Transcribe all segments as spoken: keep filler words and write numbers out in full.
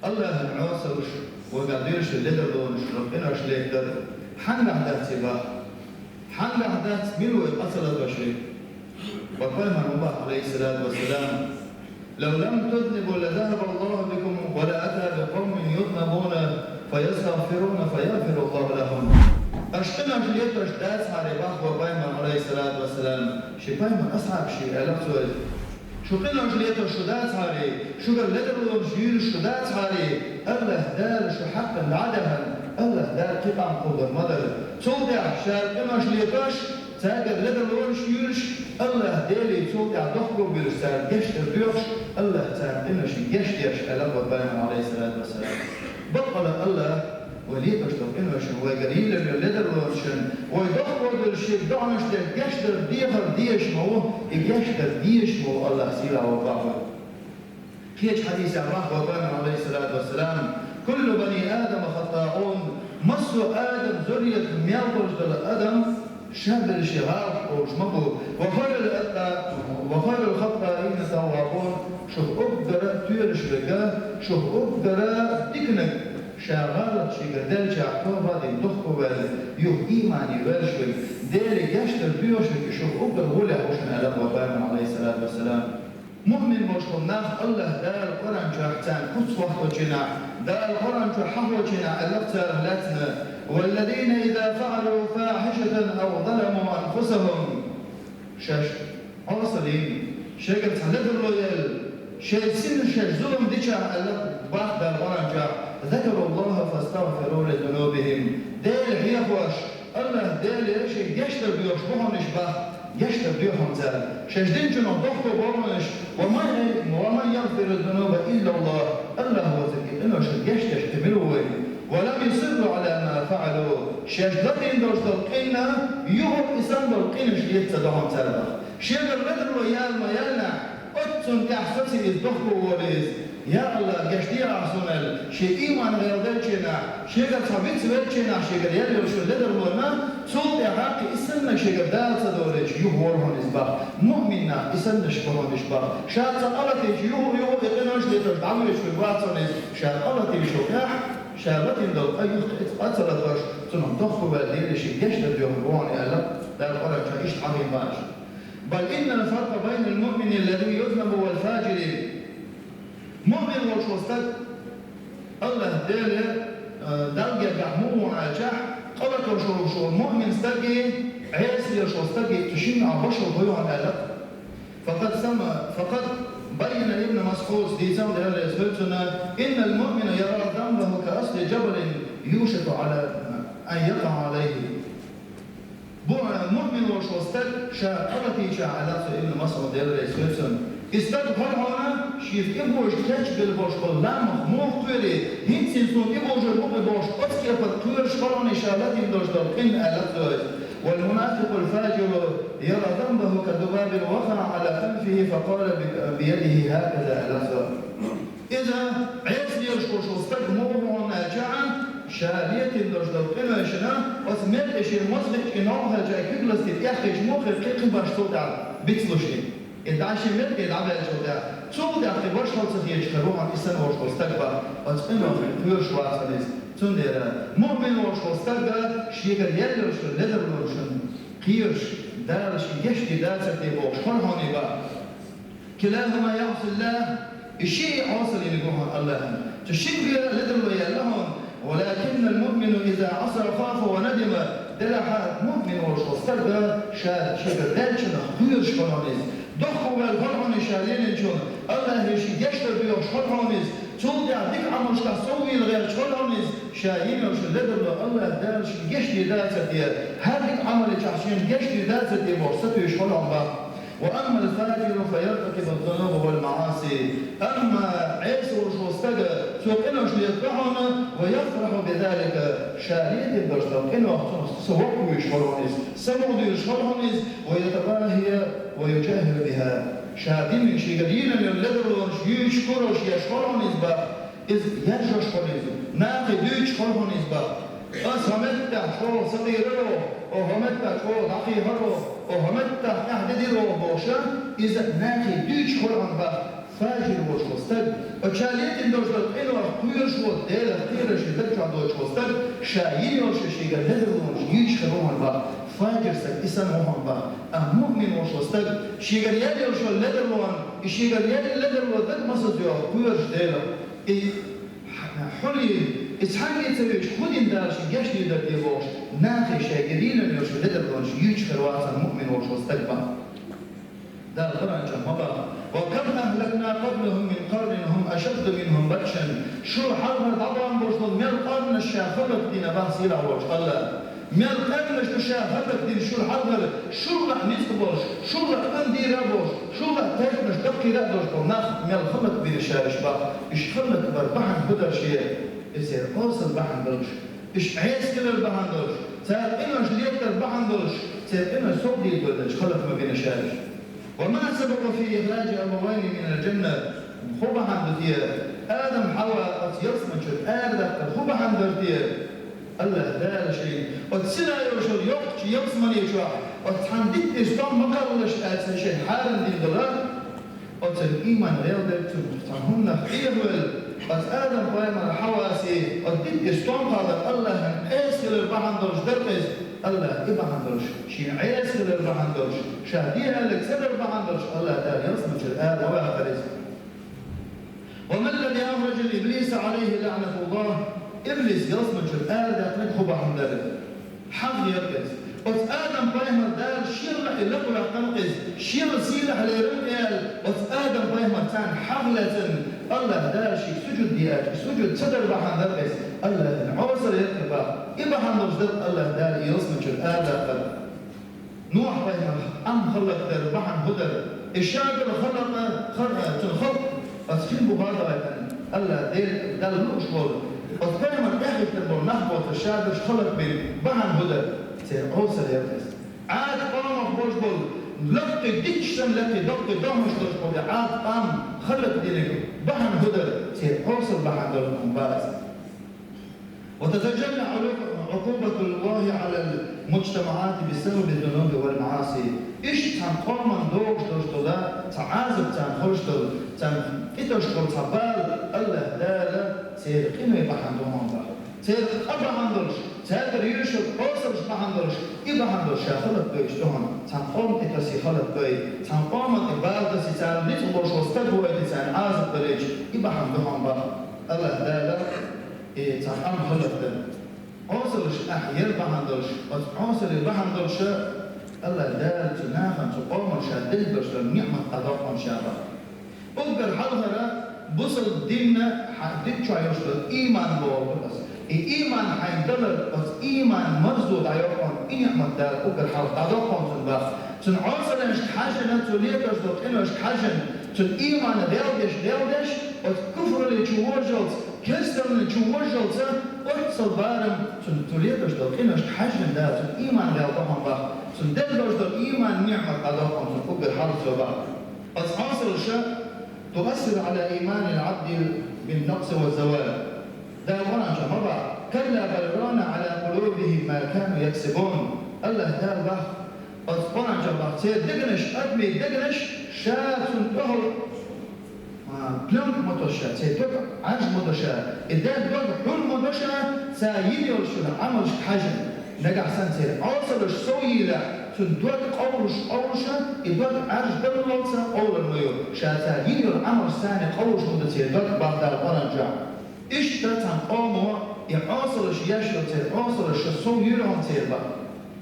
Аллахьан Ӏесалуш, вайгахь дийраш ледарлонаш, къинош летар хьангахь дац, бах? Хьангахь дац, мила вай къа ца латош вай? Ва пайхамар ма бах, Ӏалайхиссалату вассалам: «لو لم تذنبوا لذهب الله بكم ولأتى بقوم يذنبون فيستغفرون فيغفر الله لهم». Аша къинош летош дацахьара, бах вай пайхамар, Ӏалайхиссалату вассалам, ши пайхамар асхьабашка аьлла цо: «Шу къинош летош шу дацахьара, шугара ледарлонаш юьйлуш шу дацахьара, Аллахь Дала шу хьакъан дӀа а даьхна, Аллахь Дала кхин къам кхоллар ма дара. Цул тӀаьхьа шаьра къинош летош, цаьргара ледарлонаш юьйлуш, Аллахь Деле цул тӀаьхьа дохко буьйлуш, царна гечдар доьхуш, Аллахь царна къиношна гечдеш», аьлла вай пайхамар, Ӏалайхиссалату вассалам. Баккъала Аллахь вай летош долу къиношна, вайгара йиллина йолу ледарлонашна, вай дохко буьйлуш шега доӀанаш деш, гечдар дехар дезаш ма ву, и гечдар дезаш ма ву Аллахь сийлахь волу бах вай. Кхечу хьадисехь бах вай пайхамар, Ӏалайхиссалату вассалам: «كل بني آدم خطاؤون», массо а Адам зурриятах мел долуш долу адам ша беллачу гӀалат олуш ма бу. «وخير الأتقا-, وخير الخطائين التوابون», шух уггара тоьлаш верг, шух уггара диканиг, ша гӀалат шегара даьлчахь, тоба дина дохко ваьлла, юха иймане ваьллаш верг, Деле гечдар доьхуш верг, и шух уггар гӀолехь ву шуна, аьлла вай пайхамар, Ӏалайхиссалату вассалам. Муъмин болуш болу нах Аллахь Дала Къуръан чохь царна куц хӀотточу хенахь, Дала Къуръан чохь хьахочу хенахь аьлла царах лаьцна: «والذين إذا فعلوا فاحشة أو ظلموا أنفسهم». Шаьш Ӏесаллина, шайгара цхьа ледарло елла, шайн сина шаьш зулам дичахь аьлла бах Дала Къуръан чохь: «ذكروا الله فاستغفروا لذنوبهم». Дела хьехош, Аллахь Деле шайн гечдар доьхуш бу хьуна уьш бах, гечдар доьху хьуна цара. Шаьш динчунах дохко бу хьуна уьш, «ومن، ومن يغفر الذنوب إلا الله», Аллахь ву церан къиношна гечдеш кхин мила ву вайна. «ولم يصروا على ما فعلوا», шаьш латийна долуш долу къинна, юха и санна долу къинаш лета ца до хьуна цара бах. Шегара ледарло яла ма яьллинехь, оццунна тӀехь сацийна иза дохко волу иза. «Я Аллахь, гечде ахь суна», аьлла, шен ийман гӀелделлачу хенахь, шегара цхьа виц веллачу хенахь, шегара яьлла йолуш йолу ледарлонна, цул тӀаьхьа кхин и саннарг шегара Дала ца долуьйтуш, юха волу хьуна иза бах. Муъмин нах и саннарш бу хьуна уьш бах. Ша цкъа къа латийча, юха, юха и къинош летош дӀавоьдуш верг вац хьуна иза. Ша къа латийначул тӀаьхьа, ша латийна долу къа юха кхин а цкъа ца латош, цунах дохко ваьлла, Деле шен гечдар доьхуш бу хьуна аьлла, Дала Къуръан чохь иштта хьахийна бах уьш. «بل إن الفرق بين المؤمن الذي يذنب والفاجر». Муъмин волуш волу стаг Аллахь Деле, э, Далла гергахь муха ву аьлчахь, къа латош волуш волу муъмин стаги, Ӏеса лелаш волу стаги, цу шинна а башхалла бу хьуна аьлла. فقد سم-، فقد بين ابن مسعود, дийцал Делан реза хуьлда цунна: «إن المؤمن يرى ذنبه كأصل جبل يوشك على أن يقع عليه». Бу, э, муъмин волуш волу стаг ша къа латийча аьлла цо, Ибн МасӀуд, Делан реза хуьлда цунна. И стаг хьо хьуна шега и божа кечбелла болуш болу лам муха кхоьру, хӀинца-хӀинца суна и божар бу-кх бохуш, оцу кепара кхоьруш хьо хьуна ша латийна долуш долу къинна аьлла цо иза. «والمنافق الفاجر يرى ذنبه كذباب وقع على أنفه فقال ب-، بيده هكذا», аьлла цо. Иза Ӏеса лелаш волу стаг муха ву хьуна аьлча, ша летийна долуш долу къиношна, оцу мел тӀе шен моза хилча, и новкъа хилча, и куьг ластийна тӀехкхийча муха хир кхин-кхин башха цул тӀаьхьа бицлуш и. И дӀа шен мел тӀе дӀабаьллачул тӀаьхьа, цул тӀаьхьа кхин башхалла ца хеташ хир ву хьуна и санна волуш волу стаг бах, оцу къинойх кхоьруш вац хьуна иза. Цундела муъмин волуш волу стаг шегара яьлла йолуш йолу ледарлонашна кхоьруш, Дала шен гечдийр дацара те бохуш хьо хьуна и бах. «كلاهما يعصي الله», и шиъ а Ӏесаллина гу хьуна Аллахьна. Цу шинга а ледарло яьлла хьуна. «ولكن المؤمن إذا عصى خاف وندم». Делахь а муъмин волуш волу стаг ша шегара даьллачунах кхоьруш хьо хьуна иза. Дохко ваьлла хьо хьуна ша лелийначунна, Аллахье шен гечдар доьхуш хьо хьуна иза. Цул тӀаьхьа дика Ӏамалшкахь соввийла гӀерташ хьо хьуна иза. Ша йина йолуш йолу ледарло Аллахь Дала шен гечдийр дацара те, хӀара дика Ӏамал йичахь шена гечдийр дацара те бохуш сатуьйсуш хьо хьуна бах. «وأما الفاجر فيرتكب الذنوب والمعاصي». Амма Ӏеса волуш волу стаг, цо къинош летадо хьуна, «ويفرح بذلك», ша летийна долуш долу къинойх цунах са воккхавуьйсуш хьо хьуна иза, самукъадуьйлуш хьо хьуна иза, «ويتباهى ويجاهر بها». Ша диниг шегара йина йолу ледарлонаш юьйцуш, куралш еш хьо хьуна иза бах. Иза яржош хьо хьуна иза, нахе дуьйцуш хьо хьуна иза бах. Аса хӀокху меттехь чӀогӀа сатийрар оха, оха хӀокху меттехь чӀогӀа дӀакхехьар оха, оха хӀокху меттехь тӀаьхьа дедира оха бохуш, иза нахе дуьйцуш хьо хьуна бах. Фажир волуш волу стаг, оцу ша летийна долуш долу къинойх кхоьруш Вуьш волча Делах кхераш ший даг чу доцуш волу стаг, ша йина йолу шегара ледарлонаш юьйцуш хир ву хьуна боху, фажир стаг и санна ву хьуна боху. Амма муъмин волуш волу стаг, шегара яьлла йолуш йолу ледарло, и шегара яьлла ледарло даг масаза йоху кхоьруш Делах. И хьуна, и цхьаьнгге ца вуьйцуш, хӀун дина Дала шен гечдийр дара те бохуш, нахе шайгара йина йолуш йолу ледарлонаш юьйцуш хир вацахь муъмин волуш волу стаг боху. Дала Къуръан чохь ма боху: «Ва кам ахлакна къаблахум мин къарнин хум ашадду минхум батшан». Шул хьалхара дӀабахана болуш болу мел къарнаш ша хӀаллакдина боху сийлахь волчу АллахӀа. Мел къарнаш ду ша хӀаллакдина шул хьалхара, шул лаахь ницкъ болуш, шул лаахь къиндийр а болуш, шул лаахь тайпанаш даккхийра а долуш болу нах мел хӀаллакбина ша уьш боху. Уьш хӀаллакбар бахьана хӀун дара шен? Иза церан Ӏесалла бахьана долуш, уьш Ӏеса хилар бахьана долуш, цара къинош летар бахьана долуш, церан къинош совдийр долуш хӀаллак ма бина ша уьш. «Ва ма сабакъа фи ихражи абавайни минал джанна». ХӀун бахьана ду те, Адам, Хьава оцу ялсамани чуьра арадаккхар хӀун бахьана дара те? АллахӀ Дала шайна оцу Синай йолчу йоккхачу ялсамани чохь оцу цхьана диттера стом ма кхаллалаш аьлла шайна хьарам дина долу, оцу ийман гӀелдерг цуьнан цхьана хӀуманах тӀехвелла, оцу Адам-пайхамар, Хьавас оцу диттера стом кхаллар АллахӀана Ӏеса хилар бахьана долуш дара иза. АллахӀа и бахьана долуш, шена Ӏеса хилар бахьана долуш, ша де аьлларг ца дар бахьана долуш АллахӀ Дала ялсамани чуьра ара ма ваьккхира иза. «Ва ма ллази ахража иблиса Ӏалайхи лаӀнатуллахӀ». Иблис ялсамани чуьра арадаьккхинарг хӀун бахьана дара? ХьагӀ яра иза. Оцу Адам-пайхамар Дала шен лаахь и лакхаваьккхина иза, шен сийлахь лерина аьлла, оцу Адам-пайхамар царна хьагӀ лаьцна, АллахӀ Дала шега сужуд де аьлча, сужуд ца дар бахьана дара иза. АллахӀана Ӏесалла яра и боху. И бахьана долуш дара АллахӀ Дала ялсамани чуьра арадаккхар. Нухь-пайхамар Ӏам хӀаллакдар бахьана хӀун дара? И ша дара хӀаллакъ, хӀаллакъ, цуьнан халкъ, оцу хин бухахь а дойтина, АллахӀ Дела, Далла лууш волу, оцу пайхамар тӀаьхьахӀиттина болу нах боцурш ша дара хӀаллакбина бахьана хӀун дара? Церан Ӏесалла яра иза. Ӏад къомах болуш болу, лакхе дитташ санна, лакхе доккхе дохьмаш долуш болу Ӏад къам хӀаллакдинарг бахьана хӀун дара? Церан Ӏесалла бахьана дара хӀума бара иза. «Ва татажалла Ӏукъубатуллахи Ӏалал муджтамаӀати бисабаби зунуби вал маӀаси». Иштта цхьана къоман догӀуш долуш долу цхьа Ӏазап, царна хуьлуш долу, царна тӀетосуш болу цхьа бала АллахӀ Дала церан къиной бахьана ду хьуна боху. Церан къа бахьана долуш, цаьргара йоьшург Ӏесаллаш бахьана долуш, и бахьана долуш ша хӀаллакдойтуш ду хьуна. Цхьана къоман тӀетассе хӀаллакдой, цхьана къоман тӀе бала тассе, царна ницкъ болуш волу стаг войти, царна Ӏазап далийча, и бахьана ду хьуна боху АллахӀ Дала. И цхьа къам хӀаллакдан. Ӏесаллаш ахь яр бахьана долуш, оцу Ӏесалле бахьана долуш, АллахӀ Дала цу нахана, цу къомана ша делла долуш долу ниӀмат дӀадоккху хьуна ша боху. Уггар хьалхара бусалба динна хьан дин чохь йолуш долу ийман боху аса. И ийман хьайна далар, оцу ийман марзо дӀайоккху хьуна, и ниӀмат Дала уггар хьалха дӀадоккху хьуна цунна боху. Цуьнан Ӏесаллашка хьаьжжина, цо летош долу къиношка хьаьжжина, цуьнан ийман гӀелдеш, гӀелдеш, оцу куфрале чу вожалц, керстанале чу вожалца, оццал барам цунна цо летош долу къиношка хьаьжжина Дала цуьнан ийман гӀелдо хьуна боху, цунна делла долуш долу ийман ниӀмат дӀадоккху хьуна цунна уггар хьалха цо боху. Оцу Ӏесаллаша: «Туассиру Ӏала ийманил Ӏабди бин накъси ва завал». Дала Къуръан чохь ма боху: «Калла бал рана Ӏала къулубихим ма кану яксибун». АллахӀ Дала боху, оцу Къуръан чохь боху, церан дегнаш, адамийн дегнаш ша цунна тӀехула, а, плёнка ма тосуш, церан дог Ӏаьржа ма до ша, и дерг дог хьур ма до ша, ша йина йолуш йолу Ӏамалшка хьаьжжина. Нагахь санна церан Ӏесаллаш сов йийлахь, цуьнан дог къовлуш, къовлуш, и дог Ӏаьржа даллалца къовлур ма ю. Ша цара йина йолу Ӏамалш царна къовлуш ма ду церан дог, боху Дала Къуръан чохь. Иштта цхьана къомо и Ӏесаллаш еш йолу церан Ӏесаллаш сов йийр хьуна церан боху.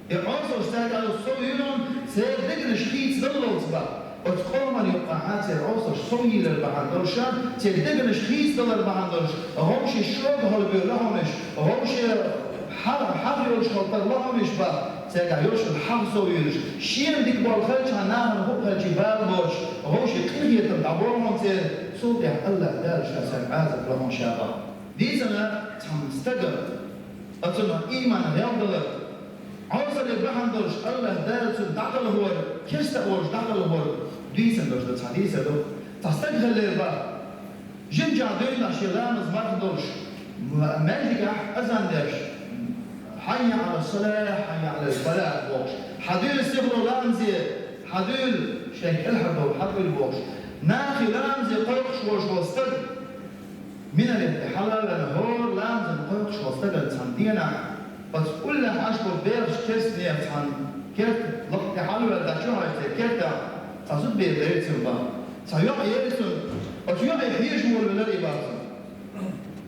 И Ӏесаллаш цаьргахь йолуш сов йийр хьуна, церан дегнаш хийцадаллалц боху. Оцу къоман юккъехь церан Ӏесаллаш сов йийлар бахьана долуш, церан дегнаш хийцадалар бахьана долуш, вовшийн шога хьалабевлла хьуна уьш, вовшийн хьа-, хьагӀ йолуш хила тарло хьуна уьш боху, цаьргахь йолуш йолу хьагӀ сов йийлаш, шена дика болу хилча, нахана хӀуъа хилча бала боцуш, вовшийн къинхетам дӀаболу хьуна церан, цул тӀаьхьа АллахӀ Дала ша цаьрга Ӏазап ло хьуна ша боху. Дийцина цхьана стага, оцунах ийман гӀелдалар, Ӏесалле бахьана долуш АллахӀ Дала цунна дӀакъалхор, керста а волуш дӀакъалхор, дийцина долуш ду цхьа дийцар ду. Цхьа стаг хиллера боху, жимчохь дуьйна шен ламаз марха долуш, м-, маьждигехь азан деш: «Хьаййа Ӏала салахь, хьаййа Ӏала фалахь», – бохуш. «Хьан дуьйла сихло ламазе, хьан дуьйла шайн кӀелхьардовла, хьан дуьйла», – бохуш. Нахе ламазе кхойкхуш волуш волу стаг, Минарет тӀа хьалаваьнна хӀора ламазан кхойкхуш волу стагана цхьана дийнахь, оцу уллехь Ӏаш болу белхаш керстанех цхьана керта лакха тӀе хьалаваьлла, дӀа чу хьаьжча, церан кертахь цхьа зудабер дара цуьнан бах. Цхьа йоӀ яра цуьнан, оцу йоӀе хьежа волавелира и бах цуьнан.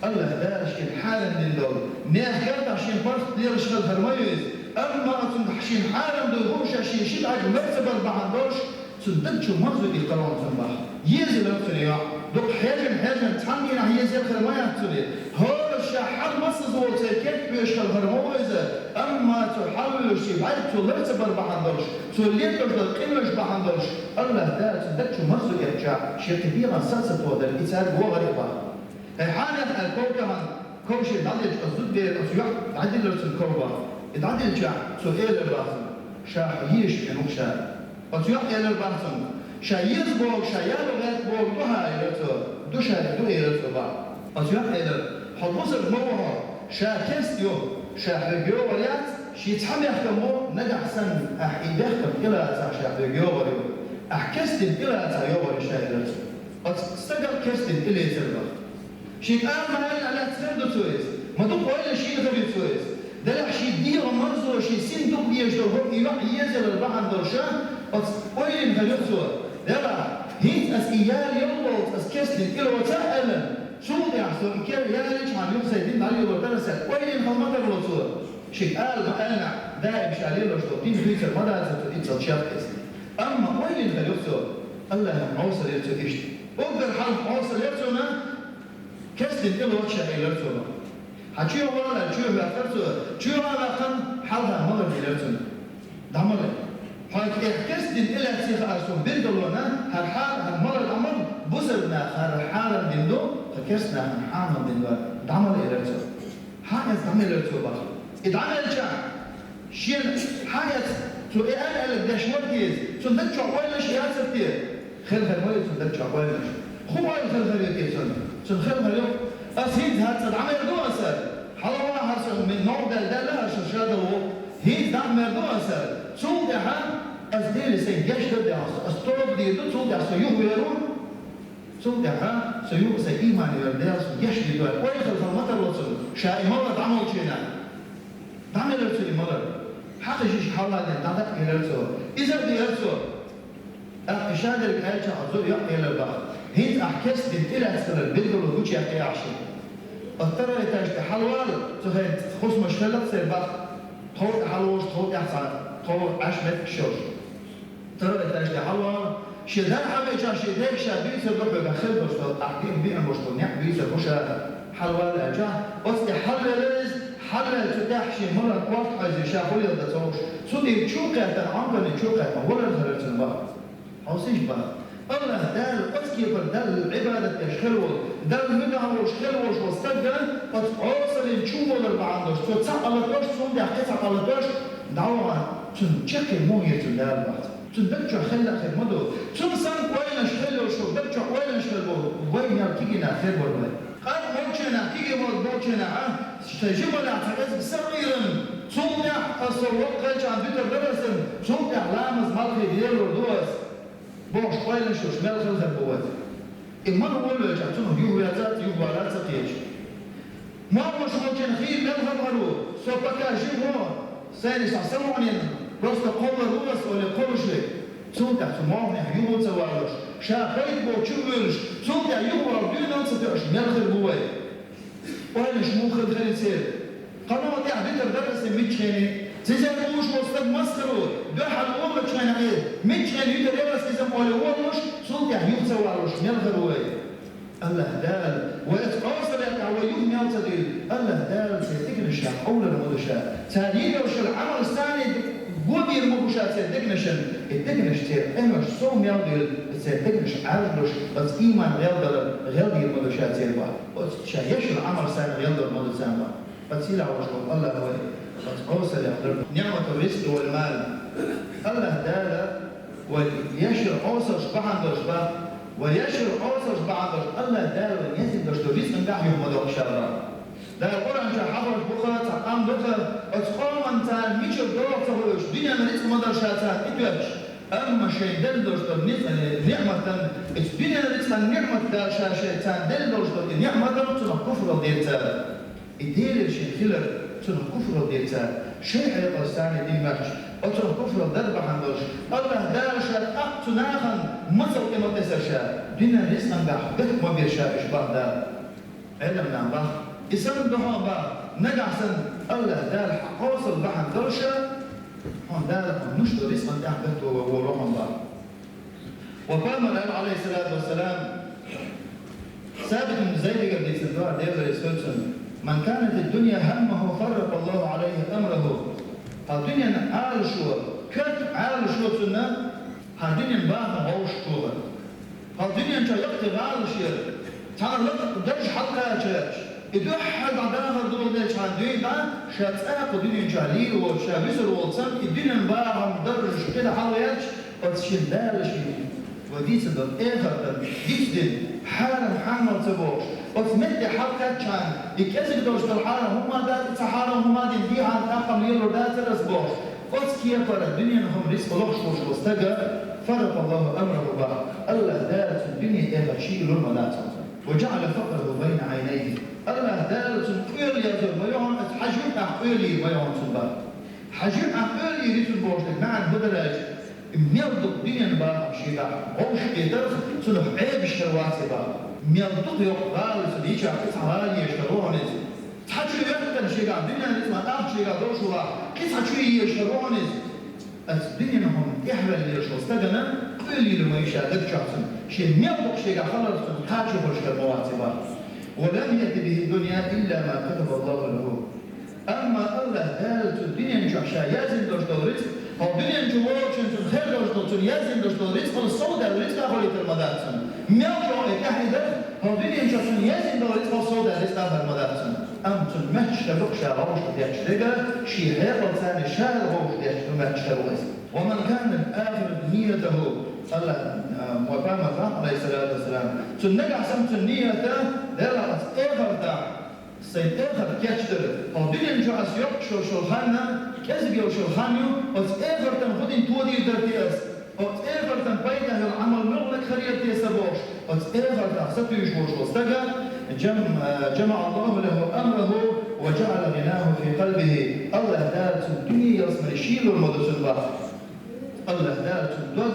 АллахӀ Дала шена хьарам дина долу, нехан кертахь шена паргӀат лелаш хилла хир ма ю иза, амма оцунна шена хьарам ду хууш, шена ши бӀаьрг лар ца бар бахьана долуш, цуьнан даг чу марзо иккхира цуьнан бах. Еза елира цуьнан йоӀ. Дукха хьежам-хьежам, цхьана дийнахь еза елира хир ма яц цуьнан. ХӀора ша хьал массаза волу церан керта боьшуш хилла хир ма ву иза, амма цо хьалавоьшучу бӀаьрг цо лар ца бар бахьана долуш, цо летош долу къинош бахьана долуш, АллахӀ Дала цуьнан даг чу марзо эцча, шен кхин дегӀан са а ца тоха дара, и цаьрга вогӀура и бах. Хьай хьанех аьлла ков тахана, ков шена дӀаделча, оцу зудабера оцу йоӀ дӀадиллира цуьнан ков бах. И дӀадиллича, цо элира бах цуьнга: «Ша хьо езаш веана ву ша». Оцу йоӀ элира бах цуьнга: «Ша еза боху, ша яло гӀерта боху ду хьан?» — элира цо. «Ду ша, ду», — элира цо бах. Оцу йоӀ элира: «Хьо бусалба ма ву хьо, ша керста ю, ша хьоьга йогӀур яц, шен цхьа бехкам бу, нагахь санна ахь и бехкам тӀелацахь, ша хьоьга йогӀур ю. Ахь керста дина тӀелацахь йогӀур ю ша», — элира цо. Оцу стага керста дина тӀелецира бах. Шега ала ма аьллинехь лаьцна хир ду цо иза? Ма дукха ойла йина хир ю цо иза? Делахь шен дегӀан марзо, шен син дукха дезаш долу хӀокху йоӀ еза елар бахьана долуш, оцу ойла йина хир ю цо. Делахь, хӀинца ас и яла йоллалц, ас керста дина тӀелоцахь аьлла, цул тӀаьхьа со и кер ялийчхьана юха сайн дин дӀалелор дара аса аьлла, ойла йина хила ма тарло цо. Шега ала ма аьллинехь, даим ша лелош долу дин дуьйцур ма дацара цо, иццал чекх иза. Амма ойла йина хир ю цо. АллахӀана Ӏовса лира цо иштта. Уггар хьалха Ӏовса лира цунна, керста дина тӀелоцу ша, элира цо. Хьан чоьхьа вала, чоьхьа ваьккхира цо, чоьхьа а ваьккхина, хьалха малар делира цунна. ДӀа ма ле. Хьо тӀех керста дина тӀелаьцна хаар суна билгалонна, хӀара хьа-, хӀара малар дӀа ма ле, бусалба наха хӀара хьарам дина ду, тхан керста нахана хьанал дина ду, дӀа ма ле, элира цо. Хьан эцна дӀа ма элира цо бах. И дӀа ма элча, шена хьан эцна, цо и аьлла аьлларг деш вара те иза, цуьнан даг чохь ойланаш яцара те? Хилла хир ма ю цуьнан даг чохь ойланаш. ХӀун ойла хилла хир ю те цуьнан? Цуьнан хилла хир ю: «Ас хӀинца хӀара цӀа дӀа ма эр ду аса, хьала ван хӀара со, мен новкъа даьлла даьлла хӀара со ша дала ву. ХӀинца дӀа ма эр ду аса. Цул тӀаьхьа ас Деле сайн геч дар дехьа, ас тоба дийр ду, цул тӀаьхьа со юхавер ву». Цул тӀаьхьа со юха сайн ийман йоьр Дела суна геч дийр ду аьлла, ойла хилла ма тарло цунна, ша и малар дӀа ма лучу хенахь. ДӀа ма элира цо и малар. Хьакхашка хьалха дина дӀа дакъа елира цо. Иза а дира цо. ТӀаккха и ша дерг аьлча, оцу йоӀа элира бах: «ХӀинца ахь керста дина тӀелаьцна хилар билгало гучуяьккхи ахь шена. Оцу второй этаж тӀе хьалавала, цу хенахь хӀусамаш хилла-кх церан бах, тхов тӀе хьалаволуш, тхов тӀехь цхьа, тхов Ӏаш меттигаш йолуш». Второй этаж тӀе хьалавала, шен дар хьавеъча, шен дега ша дуьйцур ду хьоьга хилла долуш долу, ахь биъна биъна болуш долу некъ дуьйцур бу ша, хьалавала аьлча, оцу тӀе хьалавелира иза, хьалаваьлла цу тӀехь шен малан корта хьаьвзира ша гӀуллакх дан ца хууш, цу тӀера чу а кхеттина, Ӏамкарне чу а кхеттина, валар хилира цуьнан бах. Хьовсийша бах. АллахӀ Дала оцу кепара Далла Ӏибадат деш хир волу, Далла муьтӀахь волуш хир волуш волу стаг, оцу Ӏосаллин чу волар бахьана долуш, цо цхьаъ а латош, цунна тӀехь кхин цхьаъ а латош, дӀавахана, цунна чаккхе муха хир цуьнан Дала бах. Цуьнан даг чохь хилла а хир ма ду. Цунна санна ойланаш хилла йолуш волу, даг чохь ойланаш хилла волу, вай мел кегий нах хир бара вай. Къам болчу хенахь, кегий мотт болчу хенахь, а, шайн жималехь цхьа кӀезиг са а Ӏийрина, цул тӀаьхьа аса со воккха хилчахьана дуьтур дара аса, цул тӀаьхьа ламаз, малхе лелор ду аса. Бохуш ойланаш йолуш мел хилла хир бу вай. И мара волавелча, цунах юхавеза а, юхавала а ца кхеташ. Мохь луш волчун хийра мел хала хир ву, со пока жима ву, сайна иштта са ваханийна, просто кхоллар ву аса олий кхоллуш верг. Цул тӀаьхьа цу мохьанех юха а ца валош, ша пайда боху чу а воьлуш, цул тӀаьхьа юхавала дуьйна а ца тоьуш мел хир бу вай. Ойланаш муха хилла хир церан? Кхано тӀехь дуьтур дара аса миччахьене. Циза уьш волу стаг масхара ву, дуьхьал вогӀучу хенахь, миччахьене юьтур яра аса иза олий волуш, цул тӀаьхьа юха ца валош мел хир ву вай. АллахӀ Дала, вай оцу Ӏосаллехь тӀехь вай юха мел ца дуьйла, АллахӀ Дала церан дегнаш ша къовлар ма ду ша. Цара йийр йолуш йолу Ӏамалш царна го бийр ма бу ша церан дегнашна, и дегнаш церан къинош сов мел дуьйла, церан дегнаш Ӏаьржалуш, оцу ийман гӀелдалар гӀелдийр ма ду ша церан бах. Оцу ша еш йолу Ӏамалш царна гӀелдор ма ду царна бах. Оцу сийлахь волуш волу АллахӀ вай оцу Ӏосаллехь дар. НиӀматур ризкъи вал мал. АллахӀ Дала вай еш йолу Ӏосаллаш бахьана долуш бах. Вай еш йолу Ӏосаллаш бахьана долуш АллахӀ Дала вайна яздина долуш долу ризкъан тӀехь юха ма доккху ша бах. Дала Къуръан чохь хьахош бу-кх цхьа къам ду-кх, оцу къоман царна мичара догӀу ца хуьлуш, дуьненан рицкъ ма дара ша царна тӀетоьттуш. Амма шайн делла долуш долу ницкъ-, э, ниъматан, оцу дуьненан рицкъан ниъмат Дала ша шайн царна делла долуш долу и ниъматан цунах куфрал дира цара. И Делера шен хилар цунах куфрал дира цара. Шайн хьекъалца царна дина моьттуш, оцунах куфрал дар бахьана долуш, АллахӀ Дала ша тӀаккха цу нахана мацалла тӀе ма тесара ша, дуьненан рицкъангахь бехк ма бира ша уьш бахьа Дала. Ӏеламнаха баха, и санна ду хьуна баха, нагахь санна АллахӀ Дала хьан къовсал бахьана долуш, хьуна Дала хьуна луш долу рицкъан тӀехь гатто волу хьуна баха. Ва пайхамар аьлла, Ӏалайхиссалату вассалам, Сабит ибн Зайдигара дийцина дуьхьа, Дела реза хуьлда цунна: «Ман канат ад-дунья хӀаммаху, фарракъа Аллаху Ӏалайхи амраху». Хьан дуьненан Ӏалашо, коьрта Ӏалашо цунна, хьан дуьненан бахам вовшахтохар. Хьо дуьнен чохь яккхий гӀалаш яра, цхьана лакха дарж хьалакхачаьрча, и дуьххьара дӀадахар долу дечхьана дуьйна дӀа, ша цӀаккха дуьнен чохь лийр воцу, ша висар волу санна, и дуьнен бахам даржаш кхидӀа хьалаваьлча, оцу шен Дала шен ва дийца долу эхартан дицдина, хьарам хьармал ца бохуш, оцу метте хьалакхаьччхьана, и кӀезиг долуш долу хьарам хӀума дац, и ца хьарам хӀума дина дехьа тӀаккха лелур дацара ас бохуш, оцу кепара дуьненан хӀума рицкъ лохуш волуш волу стага, фарракъа Аллаху амраху баха, АллахӀ Дала цуьнан дуьне, эхарт ший лур ма дац хьуна. Ва жаӀала факъраху байна Ӏайнайхи. АллахӀ Дала цуьнан къоьлла язор ма ю хьуна, аса хьажа юкъахь къоьлла йийр ма ю хьуна цуьнан баха. Хьажа юкъахь къоьлла йийр ю цуьнан бохуш дерг маьӀна хӀун дара аьлча, мел дукха дуьненан бахам шегахь вовшахкхетарх, цунах Ӏебаш хир вац и баха. Мел дукха йоккха гӀала цунна йичахь, кхин цхьа гӀала езаш хир ву хьуна иза. Цхьа чу йоьттина шегахь дуьненан рицкъан ахча шегахь долуш ву ваха, кхин цхьа чу езаш хир ву хьуна иза. Аса дуьненан хӀума тӀехваьлла лелаш волу стагана къоьлла йийр ма ю ша даг чохь цунна. Шен мел дукха шегахь хиларх цунна кхачо хуьлуш хир ма вац и баха. Ва лам яъти бихи дунья илла ма катаба Аллаху лаху. Амма АллахӀ Дала цу дуьнен чохь ша яздина долуш долу рицкъ, хьо дуьнен чу волчун цунна хир долуш долу, цунна яздина долуш долу рицкъал совдаьлла рицкъа а хуьлуьйтур ма дац цунна. Мел чӀогӀа и тӀаьхьа дар, хьо дуьнен чохь цунна яздина долу рицкъал совдаьлла рицкъа а хир ма дац цунна. Амма цунна моьттуш хир ду-кх ша вовшах детташ дерг, шен хьекъалца царна ша вовшах детташ ду моьттуш хир ву иза. Ва ман канат ахират ниятаху, АллахӀ, а, ва пайхамар, Ӏалайхиссалату вассалам, цуьнан нагахь санна цуьнан ният, Делахь аса эхартахь, сайн эхарт кечдара, хьо дуьнен чу аса йоккхуш йолуш йолу хан, кӀезиг йолуш йолу хан ю, оцу эхартан хӀун дина тодийр дара те аса? Оцу эхартан пайдехь йолу Ӏамал муьлханиг хир яра те сан бохуш, оцу эхартах сатуьйсуш волуш волу стага, жам-, а, жамаӀа Аллаху лаху амраху ва жаӀала гъинаху фи къалбихи. АллахӀ Дала цуьнан дуьне, ялсамани ший лур ма ду цунна баха. АллахӀ Дала цуьнан дог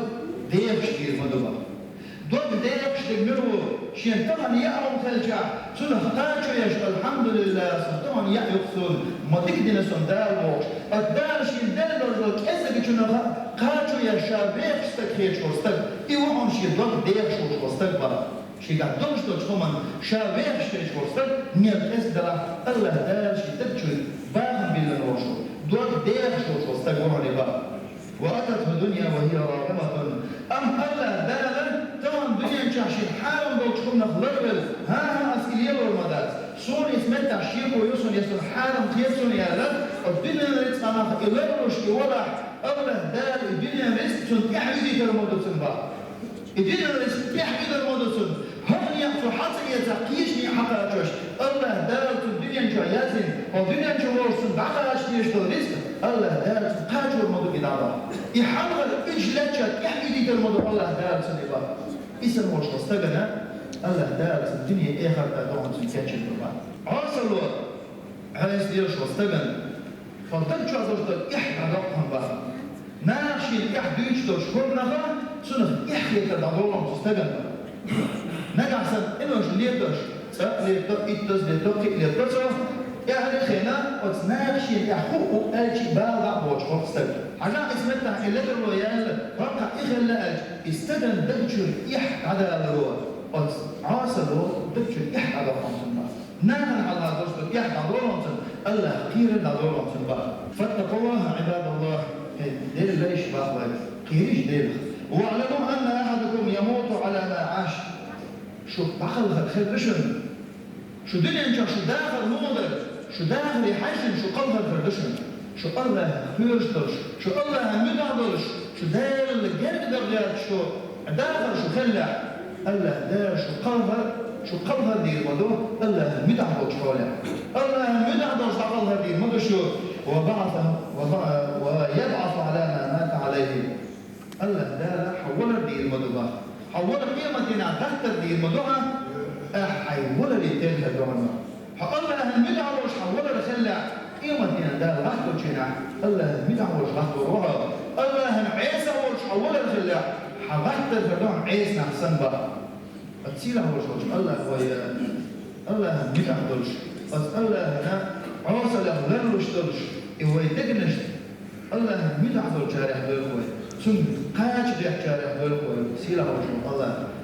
дехаш дийр ма ду баха. Дог дехаш дерг мила ву? Шен тахана яа хӀума хилчахь, цунах кхачо еш, алхьамдулиллахӀ, сан тахана яа ю-кх суна, ма дика дина суна Дала бохуш, аса Дала шена делла долу кӀеззигачунах кхачо еш, ша вехаш стаг хеташ волу стаг, и ву хьуна шен дог дехаш волуш волу стаг баха. Шегахь долуш долчу хӀуманна ша вехаш хеташ волу стаг, мел кӀезиг далахь, АллахӀ Дала шен даг чуьра бахам биллина волуш волу, дог дехаш волуш волу стаг ву хьуна и баха. Ва ататху дунья ва хия рагъиматун. Амма АллахӀ Дала тахана дуьнен чохь шена хьарам долчу хӀуманах ларвелла, хӀан-хӀа, аса и лелор ма дац. Суна иза меттахь шеко ю суна, я суна хьарам хета суна аьлла, оцу дуьненан рицкъанах и ларлуш и валахь, АллахӀ Дала и дуьненан рицкъ цунна тӀехьа уьдийтар ма ду цунна баха. И дуьненан рицкъ тӀехьа уьдур ма ду цунна. ХӀокху некъ цо хьа ца эцахь, кхечу некъа хьакхачош, АллахӀ Дала цунна дуьнен чохь яздина, хьо дуьнен чу волуш цунна дӀакхача дезаш долу рицкъ, АллахӀ Дала цунна кхачор ма ду и дӀа баха. И хьалхара уьдуш лаьттача тӀехьа уьдийтар ма ду АллахӀ Дала цунна и баха. И санна волуш волу стагана АллахӀ Дала цунна дуьне, эхарта догӀман цунна кечйина ду баха. Ӏесало, Ӏеса лелаш волу стагана хьо даг чохь долуш долу эхь дӀадоккху хьуна баха. Наха шена эхь дуьйцуш долуш хӀуманах, цунах эхь хетар дӀадолу хьуна цу стагана. Нагахь санна къинош летош, цкъа а летто, иттаза летто, кхин а летто цо, тӀаьхьарчу хенахь оцу наха шена тӀехь хӀуъу аьлча, бала дӀа а боцуш хӀокху стага. Хьажахь, иза меттахь и ледарло яьлла, хӀокхахь и хилла аьлча, и стагана даг чуьра эхь дӀадаларо, оцу Ӏесало даг чуьра эхь дӀадоккху хьуна цунна баха. Нахана хьалха долуш долу эхь дӀадолу хьуна цунна, АллахӀах кхерар дӀадолу хьуна цунна баха. ФаттакъуллахӀа, Ӏибадаллахь, хьайн Делан лайш баха вай, кхерийша Делах. ВаӀламу анна ахьадакум ямуту Ӏала ма Ӏаш. Шу дӀакхалхар хир ду шуна. Шу дуьнен чохь шу дахар муха дара, шу дахаре хьаьжжина шу кхалхар хир ду шуна. Шу АллахӀах кхоьруш долуш, шу АллахӀан муьтӀахь долуш, шу Далла герга дан гӀерташ шу дахар шу хиллехь, АллахӀ Дала шу кхалхар, шу кхалхар дийр ма ду, АллахӀан муьтӀахь долчу хьолехь. АллахӀан муьтӀахь долуш дӀакхалхар дийр ма ду шу, ва баӀаса, ва ба-, ва ябӀасу Ӏала ма мата Ӏалайхи. АллахӀ Дала хьан валар дийр ма ду бах. Хьан валар къематдийнахь гӀаттар дийр ма ду хьан, ахь хьайн валаре тӀехьа дуьхьал. Хьо АллахӀан муьтӀахь волуш хьан валар хиллехь, къематдийнахь Дала гӀатточу дийнахь АллахӀан муьтӀахь волуш гӀаттор ву хьо. АллахӀан Ӏеса волуш хьан валар хиллехь, хьан гӀаттар хир ду хьан Ӏеса нах санна бах. Ас сийлахь волуш волчу АллахӀ вай, АллахӀан муьтӀахь долуш, ас АллахӀана Ӏесаллех ларлуш долуш, и вай дегнаш АллахӀан муьтӀахь долчарех дойла вай, Цунна кхача дехчарех дойла вай, сийлахь волуш волу АллахӀ.